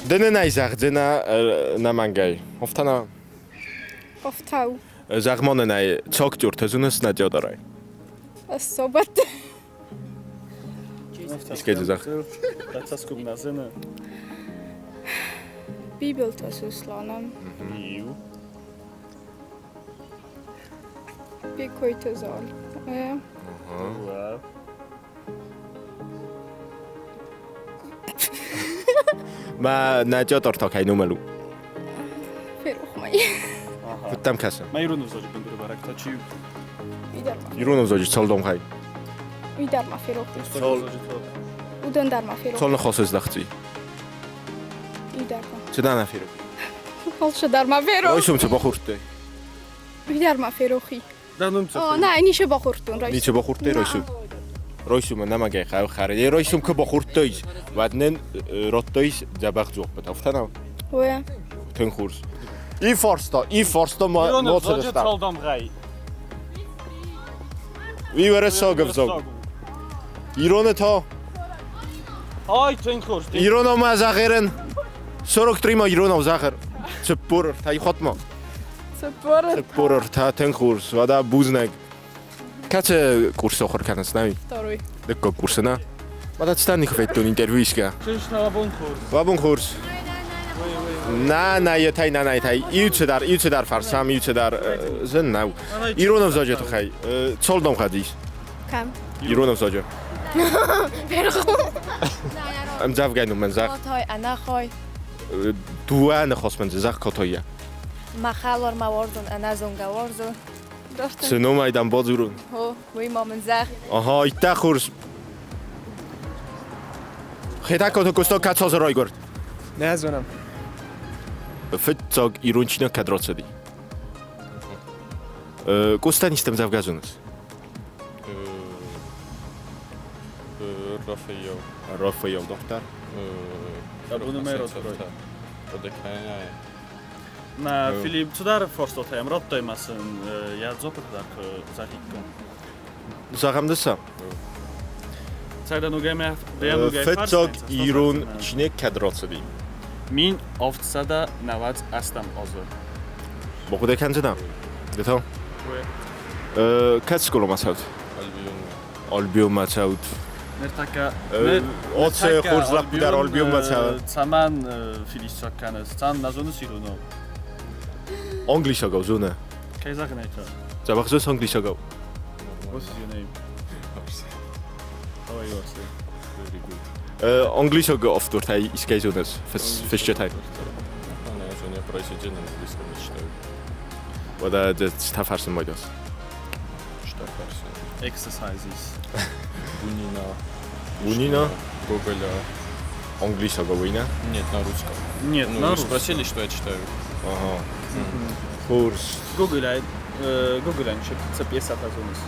Ды нын ӕй зӕгъдзынӕ нӕмӕнгӕй. Офтана. Офтау. Зӕгъ-ма нын ӕй, цогтюртӕ зыныс нӕ Теодорӕй? Особат. Искӕй дзы зӕгъ. Бибылты Сосланӕн. Иу. Бекойты зал. Дыууӕ. Мӕ нӕ Теодор та кӕй номыл у? Ферох мӕ. Куыд дӕм кӕсы? Мӕ ирон ӕвзаджы бындурӕвӕрӕг та чи у? Ирон ӕвзаджы цалдом хай. Уый дӕр ма ферох. Уыдон дӕр ма ферох. Цал ныхасы здӕхти? Уый дӕр ма. Цы дӕ нӕ ферох? Алцы дӕр ма ферох. Райсом цы бахордтай? Уый дӕр ма ферох и. Дӕ ном цы? О, нӕ, ницы бахордтон райсом. Ницы бахордтай райсом? Райсом нӕмӕгӕй хъӕуы хӕрын. Райсом куы бахордтай, уӕд нын радтай дзӕбӕх дзуаппытӕ, афтӕ нӕу? Уӕ. Тынг хорз. И фарста, и фарста ма ноцырыста. И уӕрӕсаг ӕвзаг. Ироны та? Ай, тынг хорз. Иронау ма зӕгъерын. 43 ма иронау зӕгъер. 43 ихотма. 43 тынг хорз. Уӕдӕ бузныг. Кӕцы курсы ахуыр кӕныс, нӕ? Второй. Дыккаг курсы, нӕ? Мадат стан них федтон интервью исгӕ. Лабон хорз. Лабон хорз. На, на, етай, на, на, етай. Иу цыдӕр, иу цыдӕр фарсам, иу цыдӕр зын нӕу. Ирон ӕвзаджы тыххӕй цолдом хадис. Кӕм? Ирон ӕвзаджы. Ӕмдзӕвгӕ ном мӕн зӕгъ. Котой, ӕнӕхой. Дыууӕ ныхас мын дзы зӕгъ котойӕ. Мӕ хӕлар мӕ уарзон, ӕнӕзонгӕ уарзон. Цы номӕй дӕм бадзурон? О, уый ма мын зӕгъ. Ага, иттӕг хорз. Хетӕгкаты Костя кӕд азы райгуырд? Нӕ зонӕм. Фыццаг ирон чиныг кӕд рацыди? Костя исты ӕмдзӕвгӕ зоныс? Рафаэл. Рафаэл, доктор. На Филипп цыдӕр фарстатӕм радтай ма сын йӕ дзуаппытӕ дӕр куы зӕгъиккон. Зӕгъӕм дыса. Фыццаг ирон чиныг кӕд рацыди? 1798 азы. Бахъуыды кӕндзынӕ? Ды та? Кӕд скъоламӕ цӕут? Альбионмӕ цӕут. Ныртӕккӕ Оце хорз лӕппу дӕр Альбионмӕ цӕуы. Цӕмӕн фидиссаг кӕныс? Цӕн нӕ зоныс иронау? Англисагау зоны. Кӕй зӕгъын ӕй та? Дзӕбӕх зоныс англисагау? What is your name? How are you, Arsen? Very good. Англисаг автортӕй искӕй зоныс? Фысджытӕй? Я произведение на английском не читаю. Уӕдӕ ды цытӕ фӕрсын байдас? Что фӕрсын? Exercises. Бунина. Бунина? Гоголя. Английского война? Нет, на русском. Нет, ну, на вы русском. спросили, что я читаю. Ага. Курс. Гоголя, Гоголя цы пьесӕтӕ зоныс?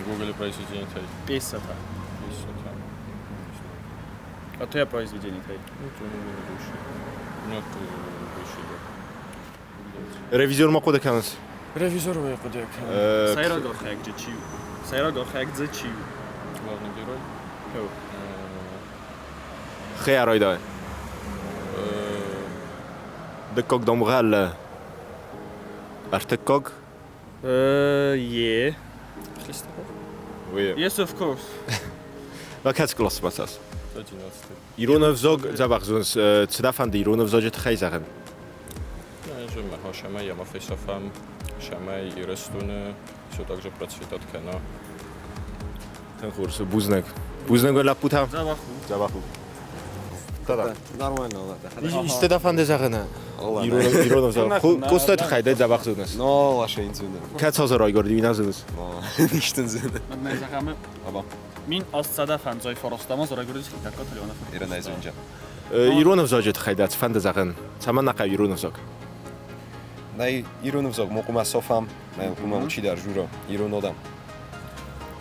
Гоголя произведение тай. Пьесӕтӕ. Пьесӕтӕ. А то я произведение тай. Ну, то не больше. Нет, больше да. Ревизор ма хъуыды кӕныс? Ревизор ма хъуыды кӕнын. Сӕйраг архайӕг чи у? Сӕйраг архайӕг дзы чи у? Главный герой? Хе арайдай. Дыккаг дамгъӕ Л. Ӕртыккаг? Е. Хлестаков? Yes, of course. Ма кӕцы къласмӕ цӕс? Одиннадцатый. Ирон ӕвзаг дзӕбӕх зоныс, цы дӕ фӕнды ирон ӕвзаджы тыххӕй зӕгъын? Шамай ӕмӕ фесӕфӕм, Шамай Ирыстоны все так же процветат кӕна. Тынг хорз, бузныг. Бузныг уӕ лӕппутӕ. Дзӕбӕх у. Дзӕбӕх у. Да-да. Нормально, да. Исты дӕ фӕнды зӕгъын? Ирон ӕвзаг. Косты тыххӕй дӕ дзӕбӕх зоныс? Но, лашейн зоны. Кӕд азы райгуырди, уый нӕ зоныс? Но, ништын зоны. Нӕ зӕгъӕм, Аба. 1859 азы райгуырдис Хетӕгкаты Леонов. Иронӕй зонджа. Ирон ӕвзаджы тыххӕй дӕ цы фӕнды зӕгъын? Цӕмӕн нӕ хъӕуы ирон ӕвзаг? Нӕ ирон ӕвзаг мо хъуымӕ софам, нӕ хъуымӕ учи дӕр журо, ирон одам.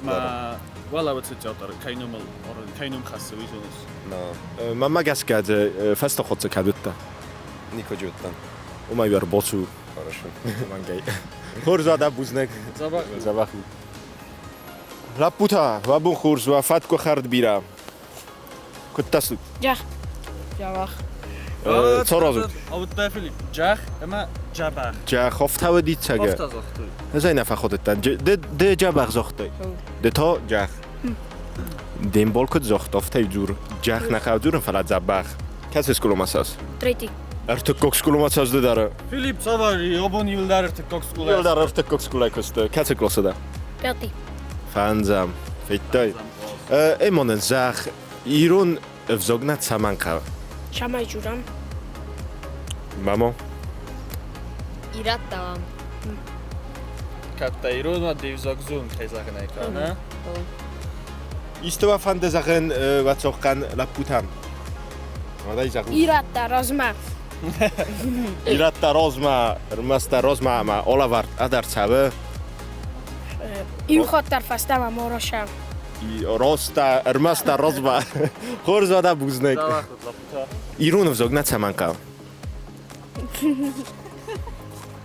Ма уӕлӕуы театр кӕй номыл кӕй ном хӕссы, уый зоныс? Мӕнмӕ гӕсгӕ дзы фӕстӕхъуыдцы кӕд уыдтӕ? Никуы уыдтӕн. Уымӕй ӕрбацу. Хорошо. Мӕнгӕй. Хорз уӕдӕ, бузныг. Дзӕбӕх. Дзӕбӕх у. Лӕппутӕ, уӕ бон хорз, уӕ фӕткъуы хӕрд бирӕ. Куыд дӕ цыд? Джах. Дзӕбӕх. Цорозут. Авдта Филипп, джах ӕмӕ джабах. Джах офтауы дицага. Офта загътой. Ӕз нӕ фӕходыдтӕн. Ды джабах загътай. Ды то джах. Дембол куыд загъта, афтӕ дзур. Джах нӕ хъӕуы дзурын, фӕлӕ дзӕбӕх. Кӕцы скъоламӕ цӕуыс? Третий. Ӕртыккаг скъоламӕ цӕуыс ды дӕр? Филипп, цавӕр абон иуылдӕр ӕртыккаг скъолайы? Иуылдӕр ӕртыккаг скъолайы куысты. Кӕцы къласы дӕ? Пятый. Фӕндзӕм. Федтай? Эмонӕн зӕгъ, ирон ӕвзаг нӕ цӕмӕн хъӕуы? Цӕмӕй дзурӕм? Мамо? Ирӕттӕ. Кӕддӕ ирон уӕд де взаг зон, кӕй зӕгъын ӕй хъӕуы, нӕ? Исты уӕ фӕнды зӕгъын уӕ цохъхъӕн лӕппутӕн? Уӕдӕй зӕгъут. Ирӕттӕ размӕ. Ирӕттӕ размӕ, ӕрмӕстдӕр размӕ ӕмӕ алӕвӕрд ӕдӕр цӕуы. Иу хатт дӕр фӕстӕмӕ ма росӕм. Роста, ӕрмӕстдӕр размӕ. Хорз уӕдӕ бузныг. Ирон ӕвзаг нӕ цӕмӕн хъӕуы?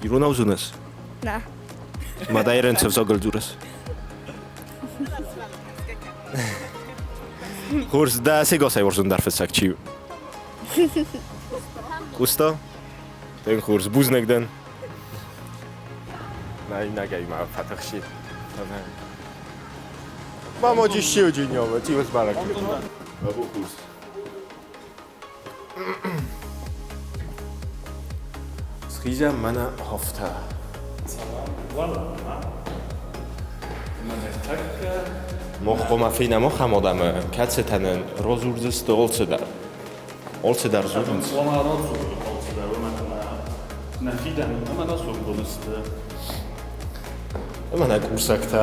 Иронау зоныс? Нӕ. Мадӕйрӕн цы ӕвзагыл дзурыс? Хорз, дӕ сегасӕй уарзондӕр фыссӕг чи у? Къоста? Тынг хорз, бузныг дын. Нӕ ма фӕтыхси. Мамо dziś siedziniowe, ci uzmarek. Схизӕм мӕнӕ афтӕ. Мах хъуамӕ фенӕм ахӕм адӕмы, кӕцытӕ нын радзурдзысты алцыдӕр. Алцыдӕр дзурынц. Хъуамӕ радзурой алцыдӕр, уымӕн ӕмӕ нӕ фидӕн ӕмӕ нӕ сомбон сты. Ӕмӕ нӕ кусӕгтӕ.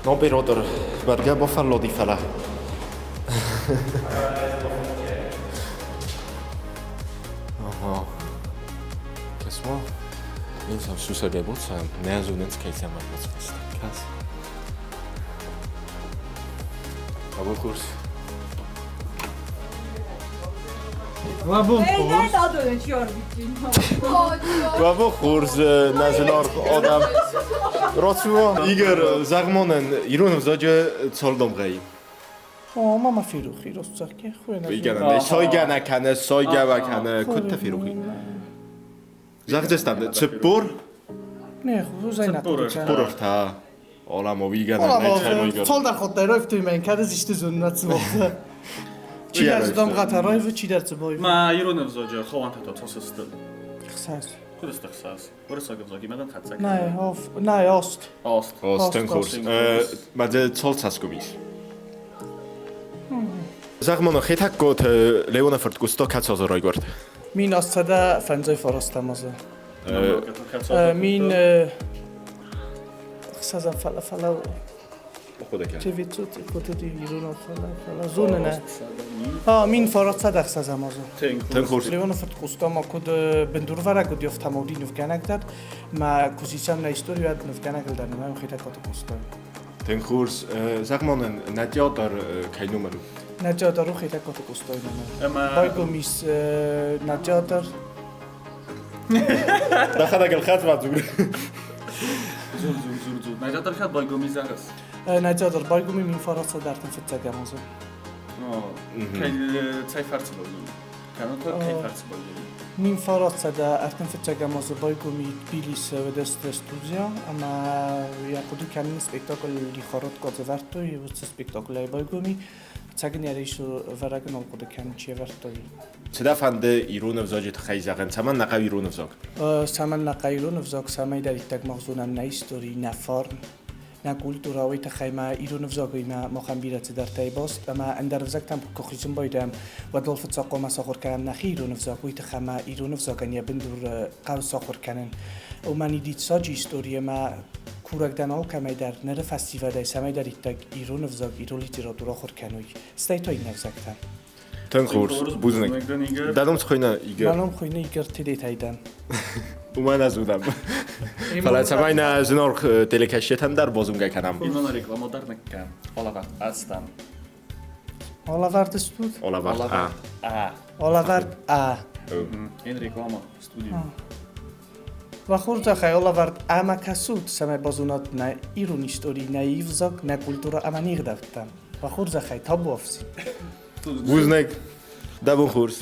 Ноберодар бӕргӕ бафӕллади, фӕлӕ. Ага. Кӕс-ма, ин сам сусӕгӕй боцӕм, нӕ зонынц, кӕй цӕмӕн боцхӕсты. Кӕс. Абон курс. Бабо хорз, нӕ зынаргъ адӕм. Рацу, Игор, зӕгъ-ма нын, ирон ӕвзаджы цал дамгъӕйы? О, ма ма ферох ирон Игӕнӕн, сойгӕнӕ кӕнӕ сойгӕ кӕнӕ куыд та ферох и? Зӕгъдзыстӕм, 40? Ne, 40 ӕртӕ. Оламо, игӕнӕн, Чи дӕр Ма ирон ӕвзаджы хауӕнтӕ та цас сты? Куыд сты хсӕз? Уырыссаг ӕвзагимӕ дӕн хӕццӕ кӕны. Аст. Ост, тынг хорз. Ма дзы цал цӕсгом ис? Зӕгъ-ма нын, Хетӕгкоты Леоны фырт Густо кӕцы азы райгуырд? 1859 азы. Мин ӕхсӕзӕм фӕлӕ фӕлӕ зонынӕ. 1906 азы. Тынг хорз. Леоны фырт Къоста ма куыд бындурвӕрӕг уыди, афтӕ ма уыди нывгӕнӕг дӕр. Мӕ куы нӕ истори уӕд нывгӕнӕгыл дӕр нымайӕм Хетӕгкаты Къостайы. Тынг хорз. Зӕгъ-ма нын, нӕ театр кӕй номыр у? Нӕ театр у Хетӕгкаты Къостайы номыр. Байгом ис нӕ театр. Дӕхӕдӕг ӕлхӕд бадзур. Дзур, дзур, дзур, дзур. Нӕ театр кӕд байгом и зӕгъыс? Нӕ театр байгом и 1935 азы. Кӕй цӕй фӕрцы байгом? Кӕнӕ та кӕй фӕрцы байгом? 1935 азы байгом и Тбилисы Ведесты студия, ӕмӕ йӕ хъуыды кӕнын спектакль Лихорадка ӕвӕрдтой, уыцы спектаклӕй байгом и. Цӕгын йӕ режиссер нал хъуыды кӕнын, чи ӕвӕрдтой. Цы дӕ фӕнды ирон ӕвзаджы тыххӕй зӕгъын? Цӕмӕн нӕ хъӕуы ирон ӕвзаг? Цӕмӕн нӕ хъӕуы ирон ӕвзаг, цӕмӕй дӕр иттӕг мах зонӕм нӕ истори, нӕ фарн, нӕ культурӕ, уый тыххӕй ма ирон ӕвзагимӕ махӕн бирӕ цыдӕртӕй баст, ӕмӕ ӕндӕр ӕвзӕгтӕм куы хизын байдайӕм, уӕд уал фыццаг хъуамӕ сахуыр кӕнӕм нӕхи ирон ӕвзаг, уый тыххӕй ма ирон ӕвзагӕн йӕ бындур хъӕуы сахуыр кӕнын. Уымӕн и диссаджы истори ӕмӕ курӕг дӕн алкӕмӕй дӕр, ныры фӕсивӕдӕй цӕмӕйдӕр иттӕг ирон ӕвзаг, ирон литературӕ ахуыр кӕной, стӕй та иннӕ ӕвзӕгтӕ. Тынг хорз, бузныг. Дӕ ном цы хуыйны, Игорь? Мӕ ном хуыйны Игорь Тедетӕй дӕн. Уымӕн ӕз уыдам. Фӕлӕ цӕмӕй нӕ зынаргъ телекӕсджытӕн дӕр бозонгӕ кӕнӕм. Именно рекламу дӕр ныккӕн. Алӕвӕрд ӕстӕм. Алӕвӕрд стут? Алӕвӕрд А. А. Алӕвӕрд А. Ин реклама студию. Уӕ хорзӕхӕй, алӕвӕрд ӕмӕ кӕсут, цӕмӕй базонат нӕ ирон истори, нӕ ӕвзаг, нӕ культурӕ ӕмӕ не гъдӕуттӕ. Уӕ хорзӕхӕй, табуафси. Бузныг. Дӕ бон хорз.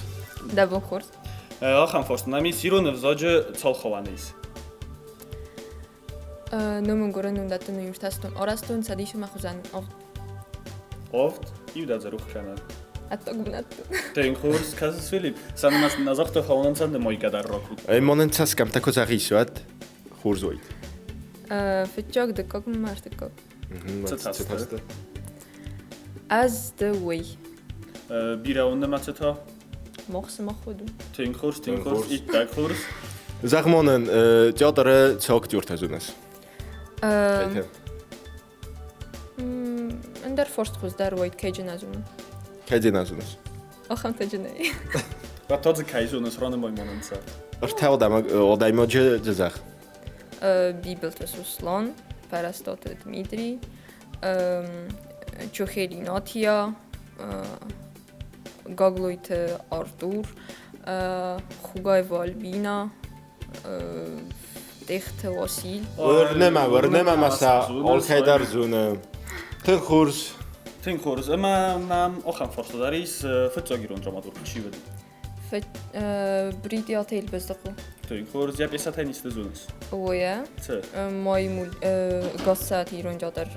Дӕ бон хорз. Ахӕм фарст нӕм ис ирон ӕвзаджы цалхауӕны ис? Номынгурын ундӕттын уимстастон орастон цӕдисымӕ хуызӕн Oft иудадзӕрух кӕнӕ. Ӕддаг бынӕтты. Тынг хорз кӕсыс, Филипп. Сӕ нӕ загъта фӕуынӕн мойгӕ дӕр ракут. Монен цӕсгӕмтӕ куы зӕгъис, уӕд хорз уайд. Фыццаг, дыккаг ӕмӕ ӕртыккаг. Цытӕ? Ӕз ды уый. Бирӕон нымӕцы та? Мох сымах уыд. Тынг хорз, тынг хорз, иттӕг хорз. Зӕгъ монен, театры цы актертӕ зоныс? Ӕндӕр форст хуыздӕр уайд кӕйджы нӕ зонын. Кӕйджы нӕ зоныс? Ахӕмтӕ нӕй. Уӕд дзы кӕй зоныс, ранымай монен сӕ. Ӕртӕ адӕймаджы дзы зӕгъ. Бибылты Суслан, Пӕрӕстаты Дмитрий, Чохели Натия, Гаглойты Артур, Хугаева Альбина, Тъехты Уасил. Уырны мӕ, уырны мӕ, мӕ сӕ алкӕй дӕр зоны. Тынг хорз. Тынг хорз. Ӕмӕ нӕм ахӕм фарста дӕр ис, фыццаг ирон драматург чи уыд? Бритъиаты Елбыздыхъо. Тынг хорз. Йӕ пьесӕтӕй ницы зоныс? Оя. Цы? Маймул Гассаты ирон театр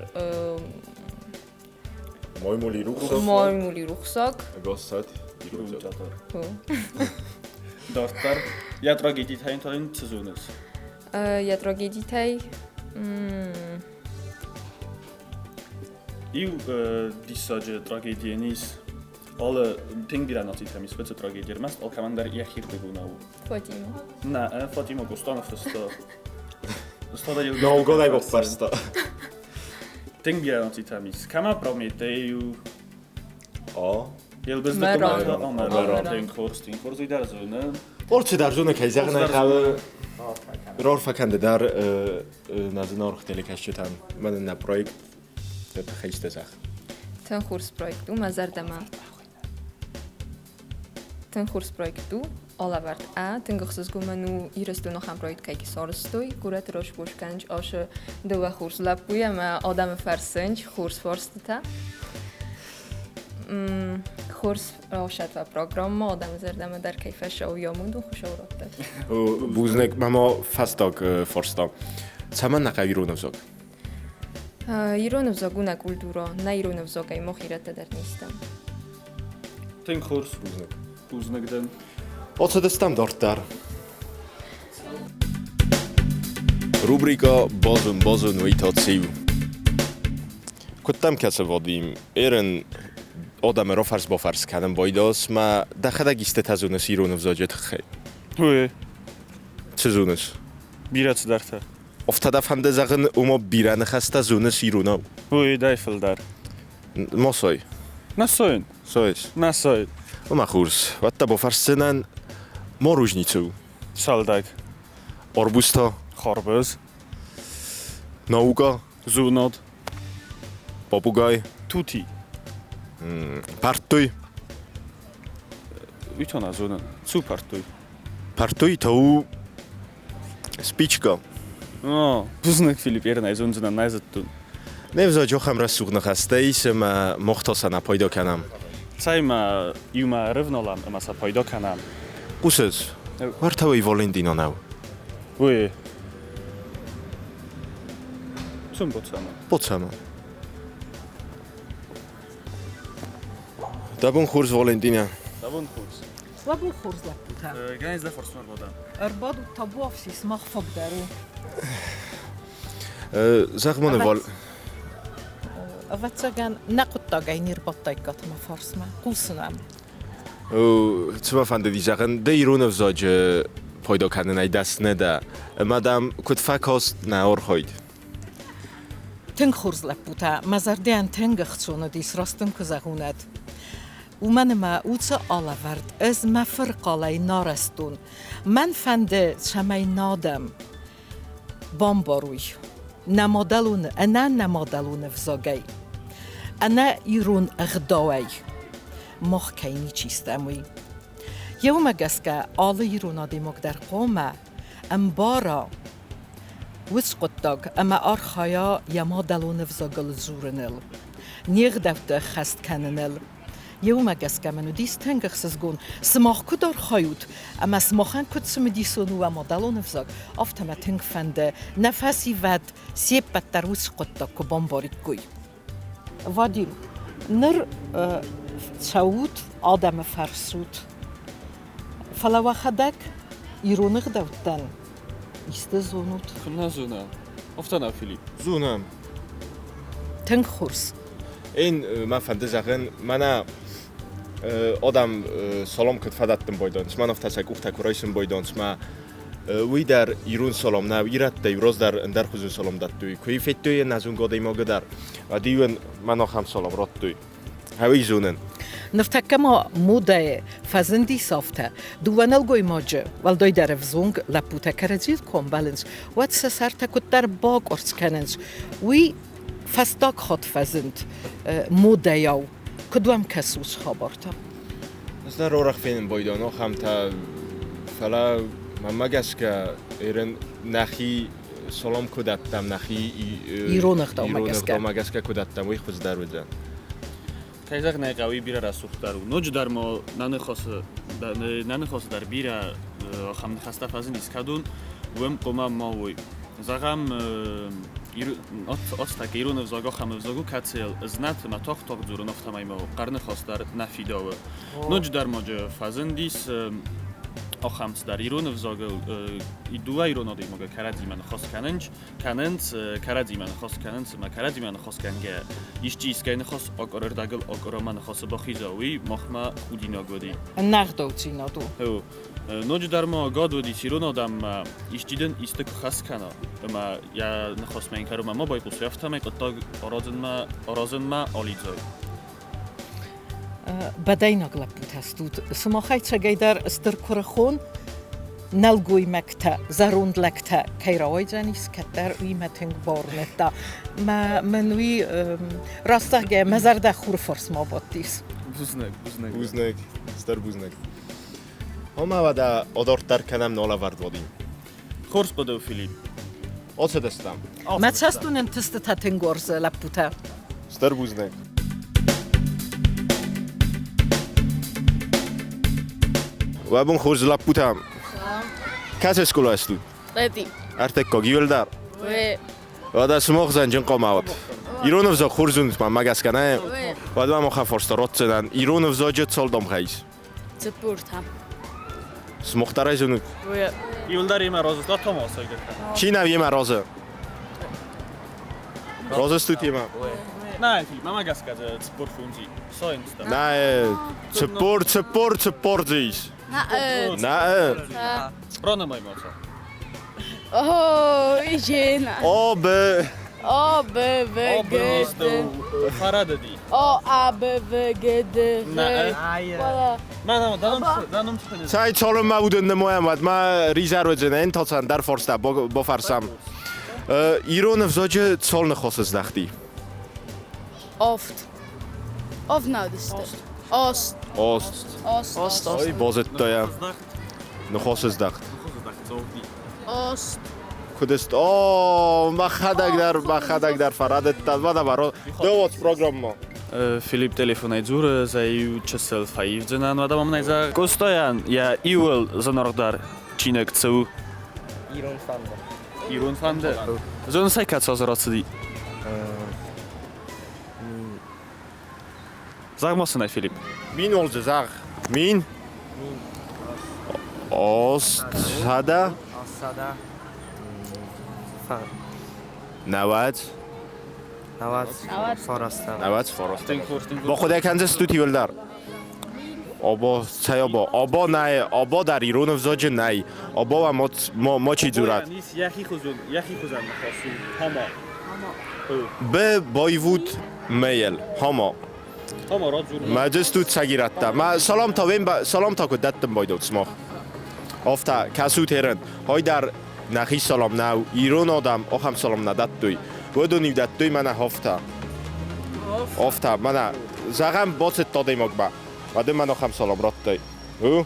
Маймули рухсаг. Маймули рухсаг. Гассат ирон театр. Дарддӕр йӕ трагедитӕй та йын цы зоныс? Йӕ трагедитӕй Иу диссаджы трагедийӕн ис алы тынг бирӕ нацитӕм ис уыцы трагеди, ӕрмӕст алкӕмӕн дӕр йӕхирдыгонау у. Фатима. Нӕ, Фатима Гостаны фыста. Наугонӕй баппӕрста. Тынг бирӕ нацитӕм ис. Кӕмӕ Прометей у? А. Елбыздыхъо Амаран. Тынг хорз, тынг хорз, уый дӕр зоны. Алцы дӕр зоны, кӕй зӕгъын ӕй хъӕуы. Рарфӕ кӕн ды дӕр нӕ зынаргъ телекӕсджытӕн. Мӕнӕн нӕ проект тыххӕй исты зӕгъ. Тынг хорз проект у мӕ зӕрдӕмӕ. Тынг хорз проект у, алӕвӕрд ӕ тынг ӕхсызгон мӕн у Ирыстоны ахӕм проект кӕй сарӕзтой. Горӕты росбос кӕнынц ашы дыууӕ хорз лӕппуйы ӕмӕ адӕмы фӕрсынц хорз фарстытӕ. Хорз рауасатва программа адӕмы зӕрдӕмӕ дӕр кӕй фӕцӕуы амондон хуыцау раттӕд. Бузныг, мӕ ма фӕстаг фарста. Цӕмӕн нӕ хъӕуы ирон ӕвзаг? Ирон ӕвзаг у нӕ культурӕ, нӕ ирон ӕвзагӕй мах ирӕттӕ дӕр не стӕм. Тынг хорз. Бузныг. Бузныг дын. Ацыдыстӕм дарддӕр. Рубрика Базон, базон, уый та циу? Куыд дӕм кӕсы, Вадим? Ерын адӕмы рафӕрс-бафӕрс кӕнын байдас, мӕ дӕхӕдӕг истытӕ зоныс ирон ӕвзаджы тыххӕй? Уый. Цы зоныс? Бирӕ цыдӕртӕ. Афтӕ дӕ фӕнды зӕгъын, ома бирӕ ныхӕстӕ зоныс иронау? Уый дӕй фылдӕр. Ма сой. Нӕ сойын. Сойыс? Нӕ сойын. Ома хорз. Уӕд дӕ бафӕрсдзынӕн, морожницы у? Сӕлдӕг. Арбуз та? Харбыз. Наука? Зонад. Попугай? Тути. Партуй? Уый та нӕ зонын. Цу партуй? Партуй та у спичка. О, бузныг, Филипп, ерын ӕй зондзынӕн, нӕ зыдтон. Не взаджы ахӕм рӕсугъд ныхӕстӕ ис, ӕмӕ мах та сӕ нӕ пайда кӕнӕм. Цӕй ма иумӕ ӕрывналӕм ӕмӕ сӕ пайда кӕнӕм. Хъусыс? Уӕртӕ уый Валентина нӕу. Уый. Цом Боцӕмӕ. Боцӕмӕ. Дӕ бон хорз, Валентина. Дӕ бон хорз. Уӕ бон хорз, лӕппутӕ. Гӕнӕ дӕ фарсмӕ ӕрбадӕм. Ӕрбадут табуафси, сымах фаг дӕр у. Зӕгъ мын, Вал... Ӕвӕццӕгӕн, нӕ хъуыддагӕй не рбадтаиккат мӕ фарсмӕ. Хъусын ӕм. Цы мӕ фӕндыди зӕгъын, ды ирон ӕвзаджы пайда кӕнынӕй дӕсны дӕ, ӕмӕ дӕм куыд фӕкаст нӕ архайд? Тынг хорз лӕппутӕ, мӕ зӕрдӕйӕн тынг ӕхцон уыдис, раст дын куы зӕгъон, уӕд. Уымӕн ӕмӕ уыцы алӕвӕрд ӕз мӕ фырхъалӕй нарӕзтон. Мӕн фӕнды, цӕмӕй нӕ адӕм бамбаруй, нӕ мадӕлон, ӕнӕ нӕ мадӕлон ӕвзагӕй, ӕнӕ ирон ӕгъдауӕй мах кӕй ничи стӕм, уый. Еумӕ гӕсгӕ алы ирон адӕймаг дӕр хъуамӕ ӕмбара уыцы хъуыддаг ӕмӕ архайа йӕ мадӕлон ӕвзагыл дзурыныл. Не гъдӕуттӕ ӕххӕст кӕныныл. Еумӕ гӕсгӕ мын уыдис тынг ӕхсызгон, сымах куыд архайут ӕмӕ сымахӕн куыд цымыдисон у уӕ мадӕлон ӕвзаг, афтӕ мӕ тынг фӕнды, нӕ фӕсивӕд се ппӕт дӕр уыцы хъуыддаг куы бамбариккой. Вадим, ныр цӕут, адӕмы фӕрсут, фӕлӕ уӕхӕдӕг ирон ӕгъдӕуттӕн исты зонут? Куыннӕ зонӕм. Афтӕ нӕ, Филипп? Зонӕм. Тынг хорз. Эн мӕ фӕнды зӕгъын, мӕнӕ адӕм салам куыд фӕдӕттын байдайынц, мӕн афтӕ сӕ къухтӕ куы райсын байдайынц, мӕ уый дӕр ирон салам нӕу, ирӕттӕ раздӕр ӕндӕрхуызон салам дӕттой. Куы федтой ӕнӕзонгӕ адӕймагы дӕр, уӕд-иу ын мӕн ахӕм салам радтой. Ӕви зонын. Ныртӕккӕ ма модӕйы фӕзындис афтӕ, дыууӕ нӕлгоймаджы, уӕлдайдӕр ӕвзонг лӕппутӕ кӕрӕдзийыл куы ӕмбӕлынц, уӕд сӕ сӕртӕ куыддӕр бакъуырцц кӕнынц. Уый фӕстаг хатт фӕзынд модӕйау. Куыд уӕм кӕсы уыцы хабартӕ? Ӕз дӕр арӕх фенын байдайон ахӕмтӕ, фӕлӕ мӕнмӕ гӕсгӕ ерын нӕхи салам куы дӕттӕм, нӕхи ирон ӕгъдаумӕ гӕсгӕ. Ӕгъдаумӕ гӕсгӕ куы дӕттӕм, уый хуыздӕр уыдзӕн. Кӕй зӕгъын ӕй хъӕуы, бирӕ рӕсугъддӕр у. Ноджыдӕр ма нӕ ныхасы, нӕ ныхасы дӕр бирӕ ахӕм ныхӕстӕ фӕзындис, кӕдон уым хъуамӕ ма уой. Зӕгъӕм, ацтӕккӕ ирон ӕвзаг ахӕм ӕвзаг у, кӕцыйыл знӕт ӕмӕ тагъд-тагъд дзурын, афтӕмӕй ма хъӕрныхас дӕр нӕ фидауы. Ноджыдӕр ма фӕзындис ахӕм цыдӕр ирон ӕвзагыл дыууӕ ирон адӕймагы кӕрӕдзимӕ ныхас кӕнынц, кӕнынц, кӕрӕдзимӕ ныхас кӕнынц ӕмӕ кӕрӕдзимӕ ныхас кӕнгӕ исчи искӕй ныхас акъорӕрдӕгыл акъорамӕ ныхасы бахиза, уый махмӕ худинаг уыди. Ӕнӕгъдаудзинад у. Ноджыдӕр ма ӕгад уыдис ирон адӕммӕ, исчи дын исты куы хӕс кӕна, ӕмӕ йӕ ныхасмӕ йын кӕронмӕ ма байхъусай, афтӕмӕй хъуыддаг аразынмӕ, аразынмӕ алидзай. Бӕдӕйнаг лӕппутӕ стут. Сымахӕй цӕгӕйдӕр стыр куырыхон нӕлгоймӕгтӕ, зӕронд лӕгтӕ кӕй рауайдзӕнис, кӕддӕр уый мӕ тынг бауырныдта. Мӕ мын уый раст зӕгъгӕйӕ, мӕ зӕрдӕ хуры фарсмӕ абадтис. Бузныг, бузныг. Бузныг, стыр бузныг. Омӕ уӕдӕ одорддӕр кӕнӕм нолӕвӕрд Вадим. Хорз хъуыды у, Филипп. Оцыдыстӕм. Мӕ цӕст уын ӕнтыстытӕ тынг уарзы, лӕппутӕ. Стыр бузныг. Уӕ бон хорз, лӕппутӕ. Кӕцы скъолайы стут? Тъети. Ӕртыккаг иуылдӕр. Уе. Уӕдӕ сымах зӕнджын хъуамӕ уат. Ирон ӕвзаг хорз уынут мӕнмӕ гӕсгӕ, нӕ? Уӕд мӕм ахӕм фарста ратдзынӕн. Ирон ӕвзаджы цал дамгъӕ ис? Цыппуртӕ. Сымах дӕр ӕй зонут? Уе. Иуылдӕр йемӕ разы Томас Чи нӕу йемӕ разы? Разы стут йемӕ? Нӕ, мӕмӕ гӕсгӕ дзы цыппор фондзи. Сайынц Нӕ, цыппор, цыппор, цыппор дзы ис. Нӕ. Ранымай ма сӕ. О, Жена. О, Б. О, Б, В, Г, Д. Фарадыди. О, А, Б, В, Г, Д, Г. Цӕй, цалынмӕ уыдон нымайӕм, уӕдмӕ ризӕр уыдзӕн, тоцӕн дӕр форста бофарсам. Ирон ӕвзаджы цал ныхасы здӕхти? Oft. Офнадысты. Ост. Ост. Ост. Ой, базыдта йӕ. Ныхасы здӕхт. Ост. Куыд ст? О, мӕхӕдӕг дӕр, мӕхӕдӕг дӕр фӕрӕдыдтӕн. Мӕнӕ ма Довод программа. Филипп телефонӕй дзуры, зӕ иу чысыл фӕивдзынӕн, уӕдӕ мӕм нӕй зӕгъ. Къостайӕн йӕ иуыл зынаргъдӕр чиныг цы у? Ирон фӕндыр. Ирон фӕндыр? Зоныс ӕй, кӕцы азы рацыди? Зӕгъ ма сын ӕй, Филипп. Мин олдзы зӕгъ. Мин? Ост сӕдӕ? Сӕдӕ. Нӕуӕдз? Нӕуӕдз фарастӕ. Нӕуӕдз фарастӕ. Бахъуыды кӕндзыстут иуылдӕр? Обо, цӕй обо? Обо нӕй, обо дӕр ирон ӕвзаджы нӕй. Обо уӕ мочи дзурӕд. Йӕхи хуызӕн ныхас у. Хама. Б байвут мейл. Хама. Хама радзур. Мӕ дыстут цӕгирӕттӕ. Мӕ саламта вен саламта куыд дӕттын байдот сымах. Афтӕ, кӕсут ерын. Хай дӕр нӕхи салам нӕу. Ирон адӕм ахӕм салам нӕ дӕттой. Уыдон-иу дӕттой мӕнӕ афтӕ. Афтӕ, мӕнӕ, зӕгъӕм, бацыдт адӕймагмӕ. Уӕд ын мӕн ахӕм салам радтай. У?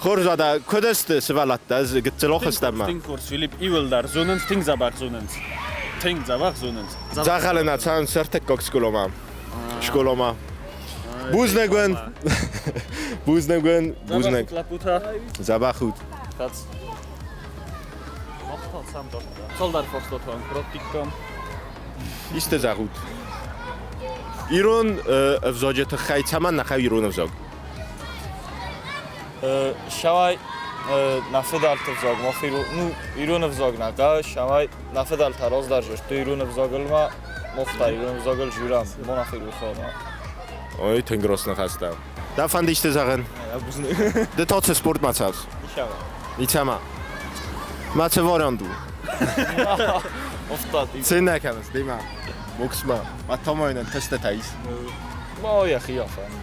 Хорз уӕдӕ, куыд сты сывӕллӕттӕ? Ӕз гыццыл охыстӕм ма. Тынг хорз, Филипп, иуылдӕр зонынц, тынг дзӕбӕх зонынц. Тынг дзӕбӕх зонынц. Дзӕгъӕлы нӕ цӕуынц ӕртыккаг скъоламӕ. Скъоламӕ. Бузныг уын. Бузныг уын. Бузныг. Лӕппутӕ. Дзӕбӕх ут. Хац. Цалдӕр фарстатӕн практиккам. Исты зӕгъут. Ирон ӕвзаджы тыххӕй цӕмӕн нӕ хъӕуы ирон ӕвзаг? Сӕуай нӕ фыдӕлты взаг мах ну, ирон ӕвзаг нӕ хъӕуы, сӕуай нӕ фыдӕлтӕ раздӕр зӕгътой ирон ӕвзагыл ма мах та ирон ӕвзагыл журӕм, ма нӕ ферохӕм. Ой, тынг рост ныхӕстӕ. Дӕ фӕнды исты зӕгъын? Ды та цы спортмӕ цӕуыс? Ницӕмӕ. Ницӕмӕ. Мӕ цы вариант у? Офтад. Цы нӕ кӕныс, демӕ? Боксмӕ. Мӕ тамайнӕн тестытӕ ис. Ма йӕхи афӕнды.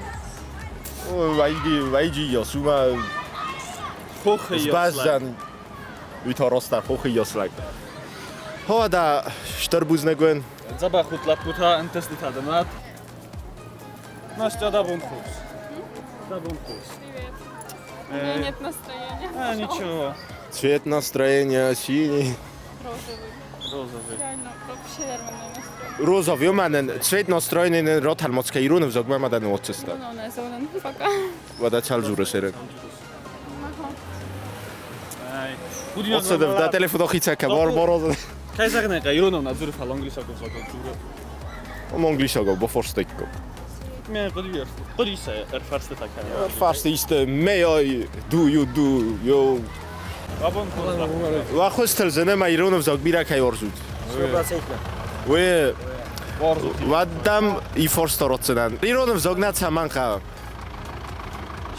Вайджи йосума Сбӕздзӕн. Уый та ростӕ хохы йослӕг. Хода, стыр бузныг уын. Дзӕбӕх ут, лӕппутӕ, ӕнтыстытӕ дын уӕд. Настя, дӕ бон хорз. Дӕ бон хорз. Привет. У меня нет настроения. А, ничего. Цвет настроения синий. Розовый. Розовый. Реально, вообще нормальное настроение. Розовый, мӕнӕн цвет настроения роталмацка ирон ӕвзагмӕ ма дӕ ныуадздзыстӕ. Ну, не зонын пока. Уӕдӕ цал дзурыс ерын? Отсюда, да телефон охицака, бор бор. Кӕй зӕгъын ӕй хъӕуы, иронау нӕ дзуры, фӕлӕ англисаг ӕвзагыл дзуры. Ом англисагау бафарстаиккам. Мӕ хъуыды хъуыды ӕрфарстытӕ кӕнын. Ӕрфарст исты may I do you do you. Уӕ хуызтыл зыны мӕ ирон ӕвзаг бирӕ кӕй уарзут. Уый уӕд дӕм и фарста ратдзынӕн. Ирон ӕвзаг нӕ цӕмӕн хъӕуы?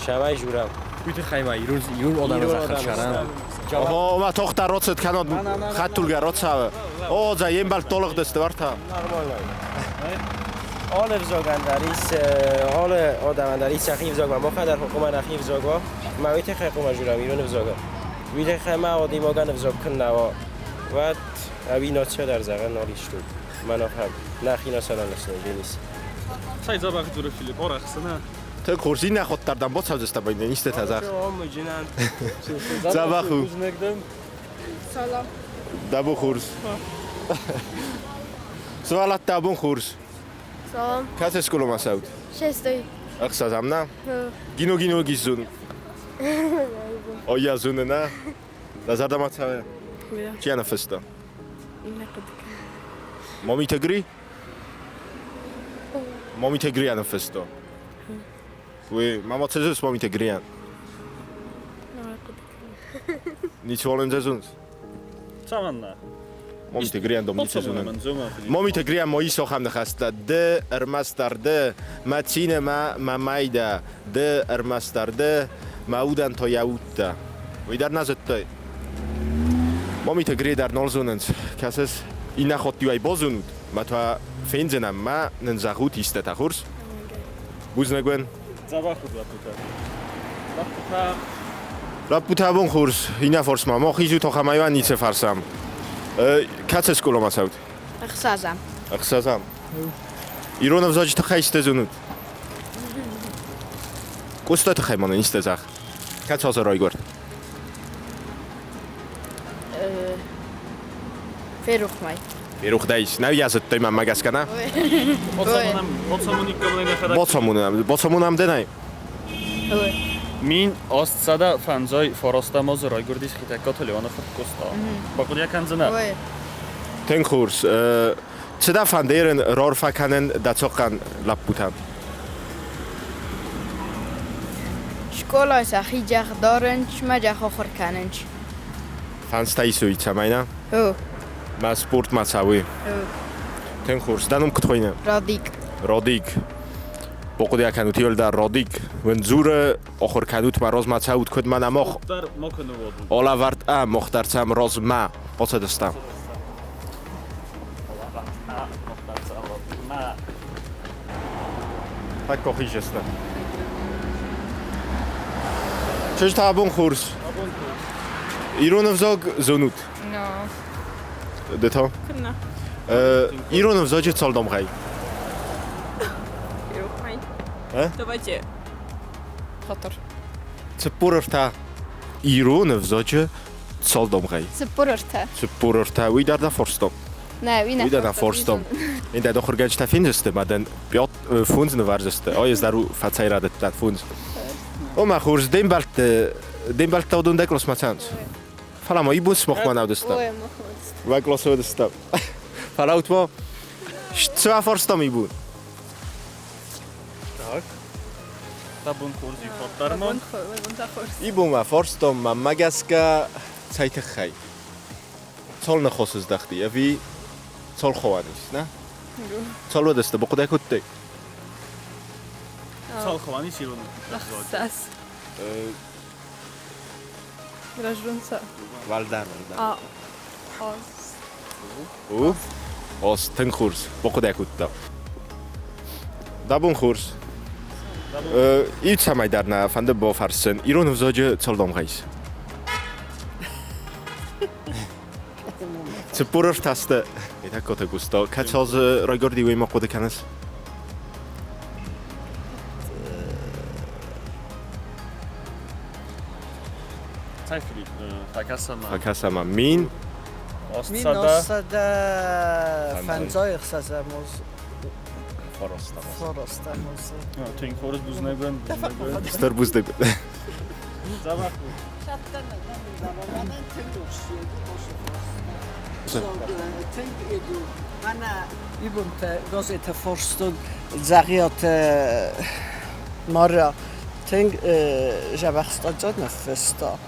Цӕмӕй журам. Уый тыххӕй ма ирон адӕмы зӕххыл сӕрӕн. О, ма тохта роцыд кӕнод хӕдтулгӕ роцавы. О, за ембӕлт толыгъдысты варта. Нормально. Алы взагӕн дӕр ис, алы адӕмӕн дӕр ис йӕхи взаг, махӕн дӕр хъуамӕ нӕхи взаг уа. Мӕ уый тыххӕй хъуамӕ журам ирон ӕвзагыл. Уый тыххӕй ма адӕймагӕн ӕвзаг куы нӕ уа, уӕд ӕви нацийӕ дӕр зӕгъӕн нал ис тут. Мӕн ахӕм нӕхи национальностӕй Денис. Цӕй дзӕбӕх дзуры Филипп, арӕхсы нӕ? Тынг хорз, иннӕ ходдӕрдӕм бацӕудзыстӕм иннӕ истытӕ зӕгъ. Дзӕбӕх у. Салам. Дӕ бон хорз. Сывӕллӕттӕ, бон хорз. Салам. Кӕцы скъоламӕ цӕут? Шестой. Ӕхсӕзӕм, нӕ? Гино-гино гиззун. Ой, я зоны, нӕ? Дӕ зӕрдӕмӕ цӕуы? Чи ныффыста? Мамиты Гри? Мамиты Грия ныффыста. Уый, мама цы Мамиты Гриян? Ницыуал ын зӕзунц? Цӕмӕннӕ? Мамиты Гриян дом ницы зонын. Мамиты Гриян ма ис ахӕм ныхӕстӕ. Ды ӕрмӕстдӕр ды, мӕ цины мӕ мӕ майдӕ, ды ӕрмӕстдӕр ды, мӕ удӕн та йӕ удтӕ. Уый дӕр нӕ зыдтай? Мамиты Гри дӕр нал зонынц. Кӕсыс, иннӕ хатт-иу ӕй базонут, мӕ та фендзынӕн, мӕ нын зӕгъут истытӕ, хорз? Бузныг уын. Дзӕбӕх уыд лӕппутӕ. Лӕппутӕ. Лӕппутӕ бон хорз, иннӕ фарсмӕ. Мах изут ахӕмӕй ницы фӕрсӕм. Кӕцы скъоламӕ цӕут? Ӕхсӕзӕм. Ӕхсӕзӕм. Ирон ӕвзаджы тыххӕй исты зонут? Къоста тыххӕй ма нын исты зӕгъ. Кӕцы азы райгуырд? Ферох мӕй. Ферох дӕ ис. Нӕ йӕ зыдтай мӕнмӕ гӕсгӕ, нӕ? Бацамонӕм, бацамонӕм дӕ нӕй? 1859 азы райгуырдис Хетӕгкаты Леоны фырт Къоста. Бахъуыды кӕндзынӕ? Тынг хорз. Цы дӕ фӕнды ерын рарфӕ кӕнын дӕ цохъхъӕн лӕппутӕн? Скъолайы сӕхи джах дарынц, мӕ джах ахуыр кӕнынц. Фӕндзтӕ исуй, цӕмӕй нӕ? О. Мӕ спортмӕ цӕуй. Тынг хорз. Дӕ ном куыд хуыйны? Радик. Родик. Бахъуыды кӕнут иуылдӕр Родик. Уын дзуры, ахуыр кӕнут мӕ размӕ цӕут, куыд мӕнӕ мах. Алӕвӕрд ӕ, мах дӕр цӕм размӕ. Ацыдыстӕм. Так хизесте. Чызджытӕ абон хорз. Ирон ӕвзаг зонут? No. Ды та? Куыннӕ. Ирон ӕвзаджы цал дамгъӕй? Давайте. Хатыр. 43. Ирон ӕвзаджы цал дамгъӕй? 43. 43. Уый дӕр дӕ фарста. Нӕ, уый Уый дӕр нӕ форстом. Ин дӕ дохуыргӕнджытӕ фендзысты, ма дын пьот фондз нывӕрдзысты. Ой, ӕз дӕр фӕцӕйрӕдыдтӕн фондз. О, мӕ хорз, де мбӕлтты, де мбӕлттӕ уыдон дӕ къласмӕ цӕуынц. Фӕлӕ ма ибон сымахмӕ нӕ уыдыстӕм. Ой, мах уыдыстӕм. Уӕ къласы уыдыстӕм. Фӕлӕут ма, цы афарстам ибон? Так. Табун хорз и фӕддӕрмон. Ибон мӕ фарстам, мӕнмӕ гӕсгӕ, цӕй тыххӕй? Цал ныхас здӕхти, ӕви цал хауӕн ис, нӕ? Цал уыдысты, бахъуыды кодтай? Цал хауӕн ис ирон Ӕхсӕз. Рождунца. Валдар, валдар. А, оз. У? Оз, тынг хорз, бахъуыды кодта. Дӕ бон хорз. Иу цӕмӕй дӕр нӕ фӕнды бафӕрсын, ирон ӕвзаджы цал дамгъӕ ис? 44 Хетӕгкаты Густа. Кӕд цал райгуырди, уый ма хъуыды кӕныс? Цӕй, Филипп, фӕкӕсӕм Фӕкӕсӕм мин. Мин оссада фӕндзай ӕхсӕзӕм оз. Фарастӕм оз. Тынг хорз бузныг. Стыр бузныг. Дзӕбӕх. Ибунтӕ газетӕ фарстон Дзӕгъиаты Мара тынг дзӕбӕх статья ныффыста.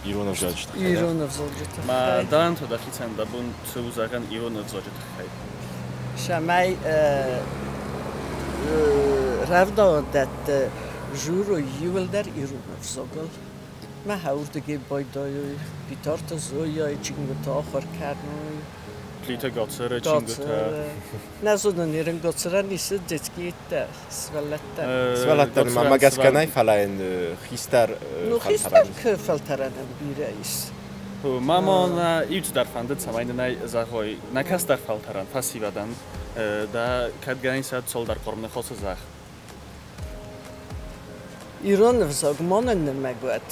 Ирон ӕвзаджы тыххӕй. Ирон ӕвзаджы тыххӕй. Ма дӕн то дӕхицӕн дӕ бон цы у зӕгъӕн ирон ӕвзаджы тыххӕй? Цӕмӕй рӕвдауӕндӕтты журой иуылдӕр ирон ӕвзагыл. Мӕ уырдыгӕй байдайой Битарты Зояйы чингуытӕ ахуыр кӕной. Плиты Гацыры чингуытӕ. Нӕ зонын, ирон Гацырӕн исы детскийтӕ, сывӕллӕттӕ. Сывӕллӕттӕн мӕнмӕ гӕсгӕ нӕй, фӕлӕ йын хистӕр Ну, хистӕр фӕлтӕрӕнӕн бирӕ ис. Мамо нӕ иуцыдӕр фӕндыд, цӕмӕй нын ӕй зӕгъой нӕ кӕстӕр фӕлтӕрӕн, фӕсивӕдӕн, дӕ кӕд гӕнӕн ис цалдӕр хъорм ныхасы зӕгъ. Ирон ӕвзаг ма нын нымӕг уӕд,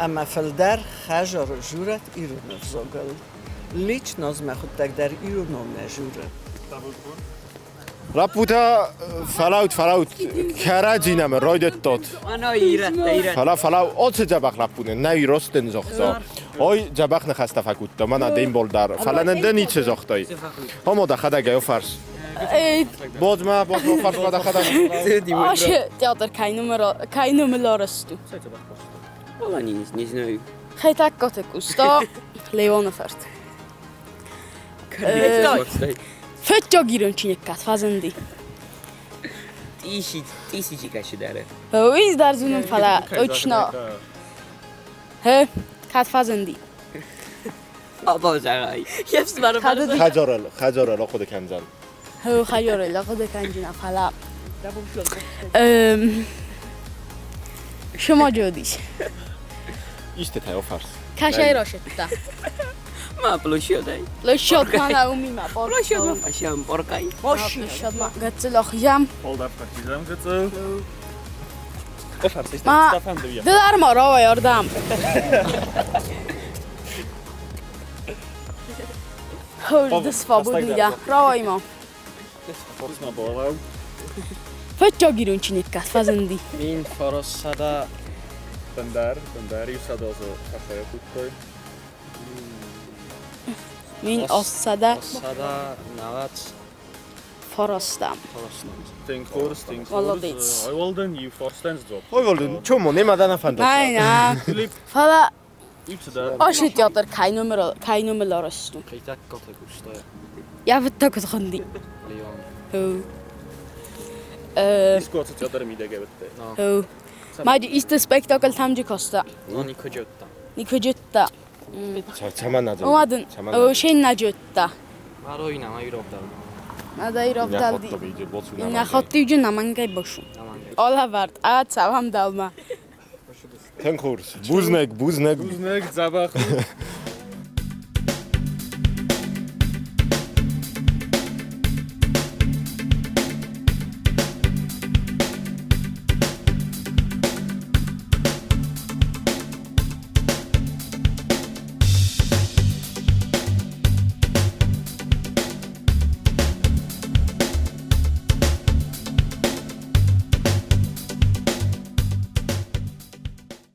ӕмӕ фылдӕр хӕзары журӕт ирон ӕвзагыл. Лично ӕз мӕхуыдтӕг дӕр иронау нӕ журын. Лӕппутӕ, фӕлӕут, фӕлӕут, кӕрӕдзи нӕма райдыдтат. Фӕлӕ, фӕлӕ, оцы дзӕбӕх лӕппу нӕ иростын загъта. Ой, дзӕбӕх ныхӕстӕ фӕкодта, мӕнӕ де мбал дӕр. Фӕлӕ нын ды ницы загътай. Ома дӕхӕдӕг ӕй фарс. Бодма, бодма, фарсма дӕхӕдӕг. Театр кай номер арасту. Вала не, не знаю. Хетӕгкаты Къоста, Леоны фырт. Фыццаг ирон чиныгкаст фӕзынди. Тысячи кашидары. Уый дӕр зонын, фӕлӕ точно. Хе, кӕд фӕзынди? Абазарай. Хӕдзарыл, хӕдзарыл ахъуыды кӕндзӕн. Хӕдзарыл ахъуыды кӕнджына, фӕлӕ Шымаджодис. Истытӕ офарс. Кашай рашетта. Ма площадь. Площадь ма умима. Площадь ма фашам поркай. Площадь ма гыццыл ахизӕм. Полдар фӕхизӕм гыццыл. Ма ды дӕр ма рауай ардӕм. Ды свободныйя. Рауай ма. Фыццаг ирон чиныгкаст фӕзынди. Мин фарассада Бындар, бындар, иу садозы фӕхайа кодтой. Мин оссада. Оссада навац. Фарастам. Тынг хорз, тынг хорз. Молодец. Ойволден, иу фарстӕн дзуапп. Ойволден, чому, нема да нафандат. Най, на. Фӕлӕ Оши театр кай номер кай номер арасту. Хетӕгкаты Къоста. Я фыццаг хуынди. Леон. Искоцы театры мидӕгӕй уыдтӕ. Маджи исты спектакль тамджи коста. Ну, Никоджотта. Никоджотта. Цӕмӕн нӕ Омадын, шен наджотта. Мароина, ма ировдал. Мада ировдалди. Инахоттиджи намангай бошу. Олавард, а цавам далма. Тынг хорз. Бузныг, бузныг. Бузныг, дзӕбӕх.